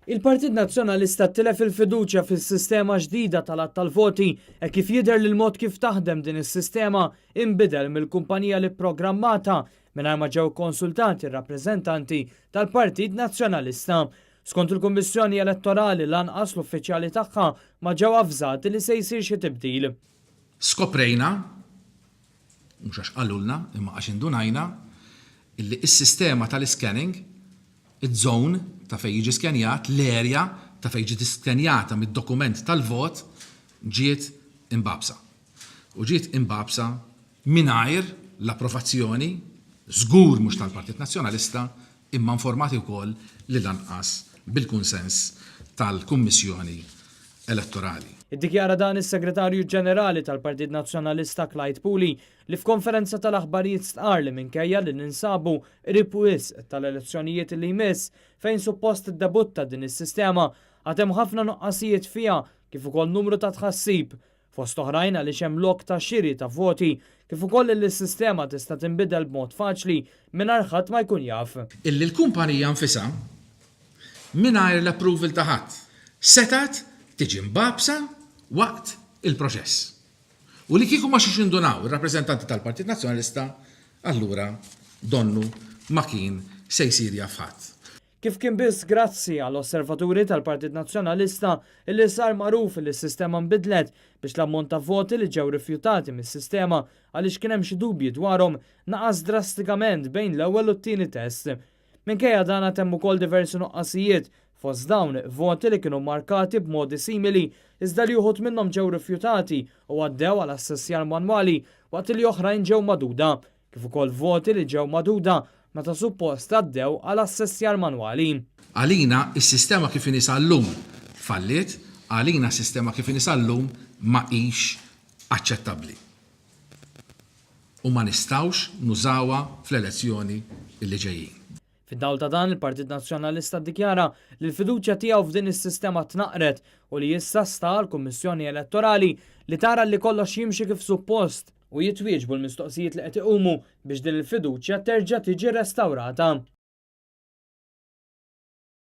Il-Partit Nazzjonalista tilef il-fiduċja fis-sistema ġdida tal-għadd tal-voti hekk kif jidher li l-mod kif taħdem din is-sistema inbidel mill-kumpanija li pprogrammata mingħajr ma ġew konsultati r-rappreżentanti tal-Partit Nazzjonalista. Skont il-Kummissjoni Elettorali lanqas l-uffiċjali tagħha ma ġew avżati li se jsir xi tibdil. Skoprejna, mhux għax qalulna imma għax indunajna, illi s-sistema tal-iscanning, iż-zone ta' fejn jiġi skenjat, l-area ta' fejn ġiet iskenjata mid-dokument tal-vot ġiet imbagħbsa. U ġiet imbagħbsa mingħajr l-approvazzjoni, żgur mhux tal-Partit Nazzjonalista, imma informati wkoll li lanqas bil-kunsens tal-Kummissjoni Elettorali. Iddikjara dan is-Segretarju Ġenerali tal-Partit Nazzjonalista Clyde Puli li f'konferenza tal-aħbarijiet stqarr li minkejja li ninsabu qrib wisq tal-elezzjonijiet li jmiss fejn suppost tiddebutta din is-sistema għad hemm ħafna nuqqasijiet fiha kif ukoll numru ta' tħassib fost oħrajn għaliex hemm lok ta' xiri ta' voti kif ukoll li s-sistema tista' tinbidel b'mod faċli mingħajr ħadd ma jkun jaf. Illi l-kumpanija nfisha, mingħajr l-approval ta' ħadd, setgħet tiġi mbagħbsa waqt il-proċess. U li kieku ma xiex indunaw ir-rappreżentanti tal-Partit Nazzjonalista, allura donnu ma kien se jsir jaf ħadd. Kif kien biss grazzi għal osservaturi tal-Partit Nazzjonalista illi sar magħruf li s-sistema nbidlet biex l-ammont ta' voti li ġew rifjutati mis-sistema għaliex kien hemm xi dubji dwarhom naqas drastikament bejn l-ewwel u t-tieni test. Minkejja dan għad hemm ukoll diversi nuqqasijiet, fost dawn, voti li kienu mmarkati b'modi simili iżda li uħud minnhom ġew rifjutati u għaddew għal assessjar manwali waqt li oħrajn ġew magħduda, kif ukoll voti li ġew magħduda meta suppost għaddew għal assessjar manwali. Għalina s-sistema kif inhi sal-lum falliet, għalina s-sistema kif inhi sal-lum ma hix aċċettabbli. U ma nistgħux nużawha fl-elezzjoni li ġejjin. Fid-dawl ta' dan, il-Partit Nazzjonalista ddikjara li l-fiduċja tiegħu f'din is-sistema tnaqqret u li issa sta għall-Kummissjoni Elettorali li tara li kollox jimxi kif suppost u jitwieġbu l-mistoqsijiet li qed iqumu biex din il-fiduċja terġa' tiġi restawrata.